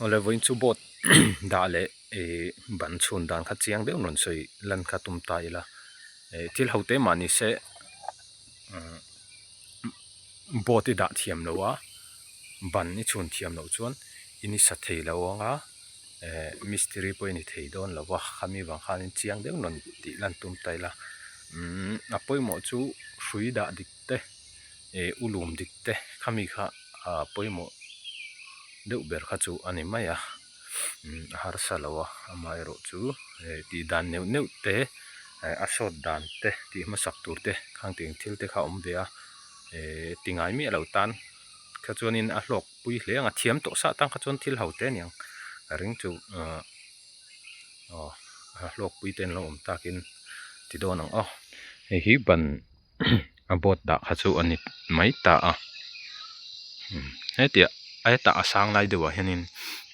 Awle vawiin chu boat dah leh ih ban chhun dan kha chiang deuh rawn sawi lan kha tum ta ila ih thil ho te mah ni se boat i dah thiam loh a ban i chhun thiam loh chuan i ni sa thei lo ang a eh mistiri pawh i ni thei dawn lo va khami vang khanin chiang deuh rawn tih lan tum ta ila umm a pawimawh chu hrui dah dik te ih ulum dik te khami kha ah pawimawh deuh ber kha chu a ni mai a umm a harsa lo a amaherawh chu eh tih dan neuh neuh te eh a sawt dan te tih hmasak tur te khang tih ang thil te kha a awm ve a eh ti ngai miah lo tan kha chuanin a hlawk pui hle ang a thiam tawh sa tan kha chuan thil ho te a ni ang ka ring chu ah aw a hlawk pui te an lo awm takin ti dawn ang aw hei hi ban. a boat dah kha chu a ni mai ta a hetiah hetah a sang lai deuhah hianin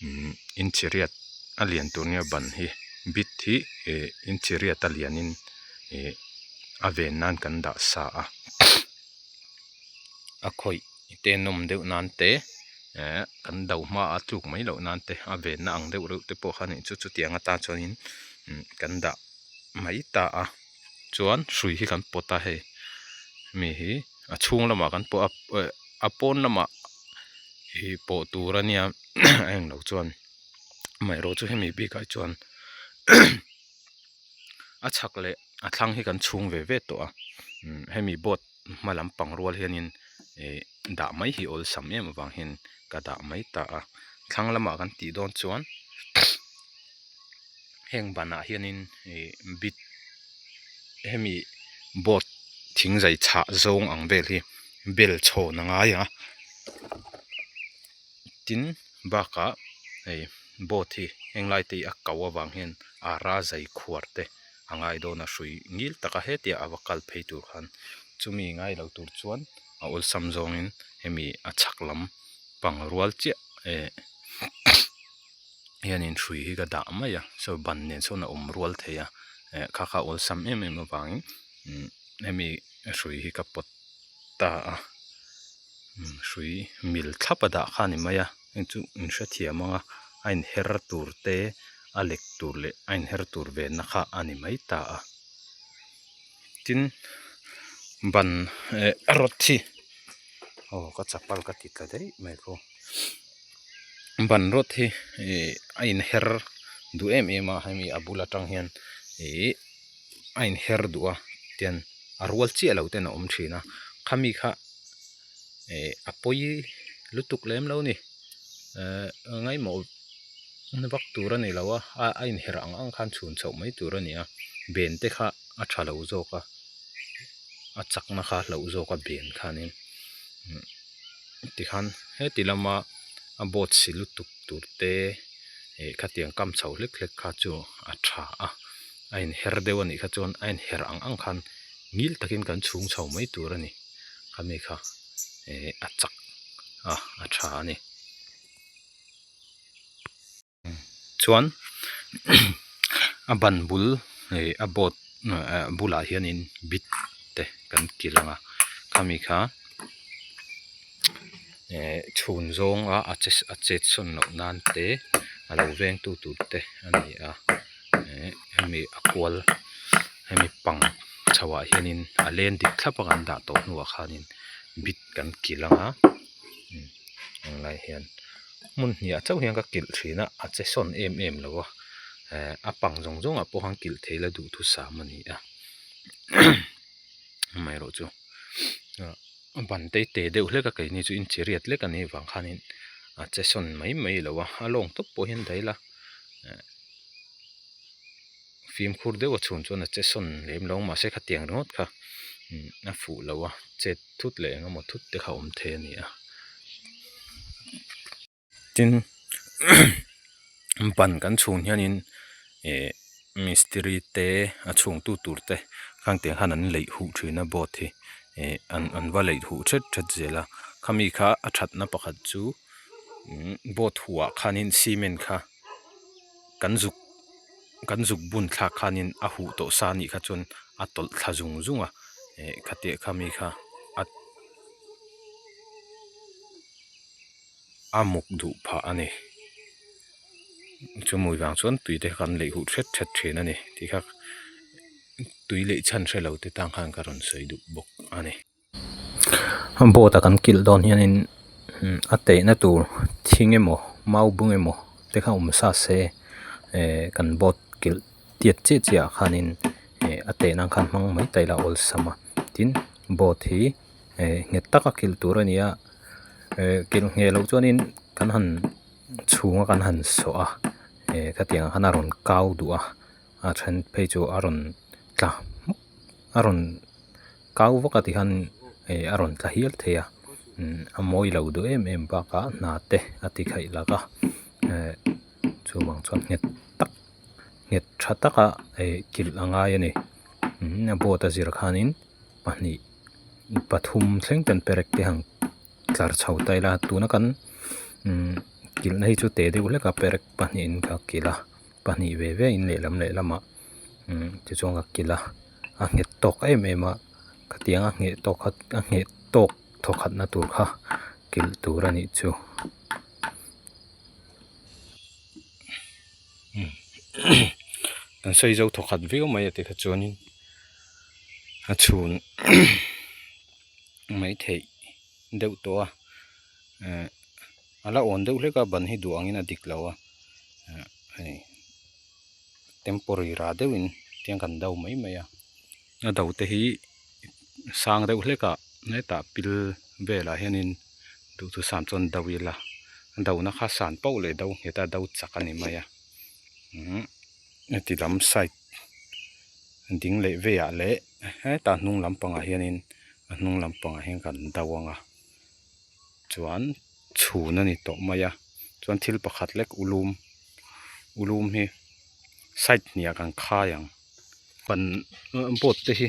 imm inchi riat a lian tur nia ban hi bit hi ih inchi riat a lianin ih a ven nan kan dah sa a a khawih te nawm deuh nan te eh kan do hma a tluk mai loh nan te a venna ang deuh reuh te pawh kha a nih chu chutiang atan chuanin kan dah mai ta a. Chuan hrui hi kan pawt a hei mi hi a chhung lamah kan pawh a eh a pawn lamah ih pawh tur a nia a englo chuan amaherawh chu hemi bikah hi chuan a chhak leh a thlang hi kan chhung ve ve tawh a hemi boat hma lampang rual hianin ih dah mai hi awlsam em avang hian ka dah mai ta a thlang lamah kan tih dawn chuan. Heng banah hianin ih bit hemi boat thing zai chhah zawng ang vel hi bel chhawn a ngai ang a tin bakah hei boat hi heng lai te hi a kau avang hian ara zai khuar te a ngai dawn a hrui ngil taka hetiang a va kal phei tur khan chumi ngai lo tur chuan a awlsam zawngin hemi a chhak lam pang rual chiah eh. Hianin hrui hi ka dah mai a saw ban nen sawn a awm rual thei a eh kha kha awlsam em em avangin umm hemi hrui hi ka pawt ta a umm hrui mil thlap a dah kha a ni mai a heng chu in hrethiam ang a a inher tur te a lek tur leh a inher tur ve na kha a ni mai ta a tin ban eh rawt hi aw ka chapal ka ti tla daih mai khaw. Ban rawt hi ih a inher duh em em a hemi a bul atang hian ih a inher duh a tian a rual chiah lo ten a awm thin a khami kha ih a pawi lutuk lem lo a ni ehh ngaimawh vak tur a ni lo a a inher ang ang khan chhun chhoh mai tur a ni a ben te kha a tha lo zawk a a chakna kha a hlauh zawk a ben khanin. Tikhan heti lama a boat si lutuk tur te ih khatiang kam chho hlek hlek kha chu a tha a a inher deuh a nih kha chuan a inher ang ang khan ngil takin kan chhung chho mai tur a ni khami kha ih a chak a a tha a ni. Chuan a ban bul ih a boat bulah hianin bit te kan kilh ang a khami kha eh chhun zawnga a che a chet sawn loh nan te a lo veng tu tur te a ni a eh hemi a kual hemi pang chho ah hianin a len dik thlap a kan dah tawh hnuah khanin bit kan kilh ang a englai hian. Hmun hniah chauh hian ka kilh thin a a che sawn em em lo a eh a pang zawng zawng ah pawh khan kilh thei la duhthusam a ni a amaherawh chu a ban te te deuh hlek a keini chu inchi riat lek a nih vang khanin a che sawn mai mai lo a a lawng tawp pawh hian daih ila eh fimkhur deuh a chhun chuan a che sawn lem lo mahse khatiang ringawt kha a fuh lo a chet thut leh eng emaw thut te kha a awm thei a ni a tin ban kan chhun hianin ih mistiri te a chhungtu tur te khang tiang khan an leih huh thin a boat hi ih an an va leih huh thet thet zel a khami kha a thatna pakhat chu boat huh ah khanin cement kha kan zuk kan zuk bun thlak khanin a huh tawh sa anih kha chuan a tawlh thla zung zung a eh khatiang kha mi kha a a muk duh phah a ni. Chumui vang chuan tui te kan leih huh thet thet thin a ni tih kha tui leih chhan hre lo te tang khan ka rawn sawi duh bawk a ni. Boat a kan kilh dawn hianin a tehna tur thing emaw mau bung emaw te kha awm sa se eh kan boat kilh tiat chiah chiah ah khanin eh a teh nan khan hmang mai ta ila awlsam a tin boat hi eh nghet taka kilh tur a ni a eh kilh ngheh loh chuanin kan han chhunga kan han sawh a eh khatiang ah khan a rawn kau duh a a then phei chu a rawn tla hmawk a rawn kau vak a tikhan eh a rawn tla hial thei a umm a mawi lo duh em em bakah hna te a ti khaih lak a eh chuvang chuan nghet tak nghet tha taka eh kilh a ngai a ni umm a boat a zir khanin pahnih pathum thleng ten perek te ang tlar chho ta ila tuna kan umm kilhna hi chu te deuh hlek a perek pahnihin ka kilh a pahnih ve ve in lehlam lehlamah umm tichuan ka kilh a a nghet tawk em em a khatiang a ngheh tawk kha a ngheh tawk thawkhatna tur kha kilh tur a nih chu. Kan sawi zo thawkhat viau mai a ti kha chuanin a chhun mai theih deuh tawh a eh a la awn deuh hlek a ban hi duh angin a dik lo a eh hei temporary rah deuhin tiang kan do mai mai a a do te hi sang deuh hlek ah hetah pil velah hianin duhthusam chuan do ila a do na kha san pauh leh do nghet a do chak a ni mai a umm heti lam side ding leh velah leh hetah hnung lampangah hianin a hnung lampangah hian kan do ang a chuan chhun a ni tawh mai a chuan thil pakhat lek ulum ulum hi side hnih ah kan khai ang ban boat te hi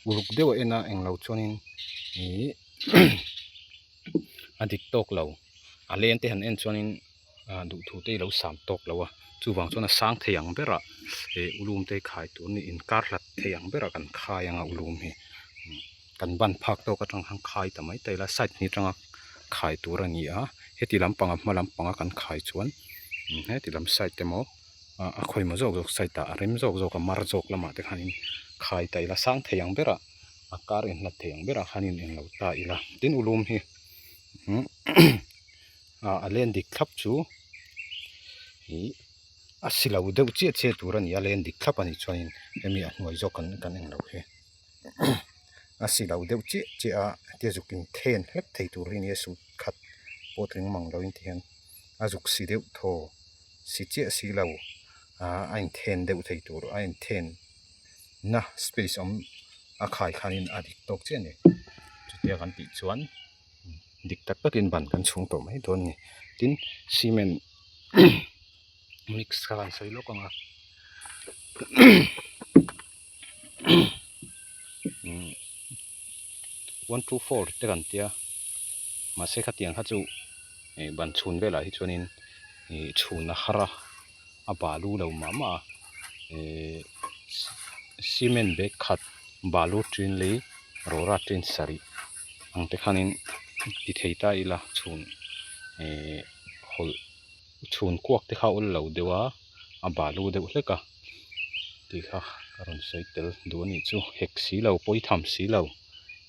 uluk deuh a en a englo chuanin ihh a dik tawk lo a leng te han en chuanin ah duhthu te hi lo sam tawk lo a chuvang chuan a sang thei ang berah ih ulum te hi khai tur a ni inkar hlat thei ang berah kan khai ang a ulum hi kan ban phak tawk atang khan khai ta mai ta ila side hnih atanga khai tur a ni a heti lampang a hma lampanga kan khai chuan heti lam side emaw ah a khawi maw zawk zawk side ah a rem zawk zawk a mar zawk lamah te khanin khai ta ila sang thei ang berah a kar inhlat thei ang berah khanin englo ta ila tin ulum hi ah a len dik thlap chu ih a si lo deuh chiah chiah tur a ni a len dik thlap a nih chuanin hemi a hnuai zawk kan kan englo hi a si lo deuh chiah chiah a hetia zuk in then hlek thei tur hi a ni a suit khat pawh tling mang lo in ti hian a zuk si deuh thaw si chiah si lo ah a inthen deuh thei tur a inthen na space awm a khai khanin a dik tawk chiah a ni chutia kan tih chuan dik tak takin ban kan chhung tawh mai dawn a ni tin cement mix kha kan sawi lawk ang a one two four te kan tia mahse khatiang kha chu ih ban chhun velah hi chuanin ih chhun a har a a balu lo mah mah a ihh cement bag khat balu tin lei rawra tin sarih ang te khanin ti thei ta ila chhun ihh hawlh chhun kuak te kha a awl lo deuh a a balu deuh hlek a tih kha ka rawn sawi tel duh a nih chu hek si lo pawi tham si lo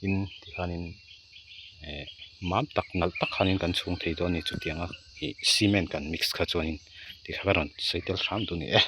in tikhanin eh mam tak nalh tak khanin kan chhung thei dawn a ni chutianga ih cement kan mix kha chuanin tih kha ka rawn sawi tel hram duh a ni e.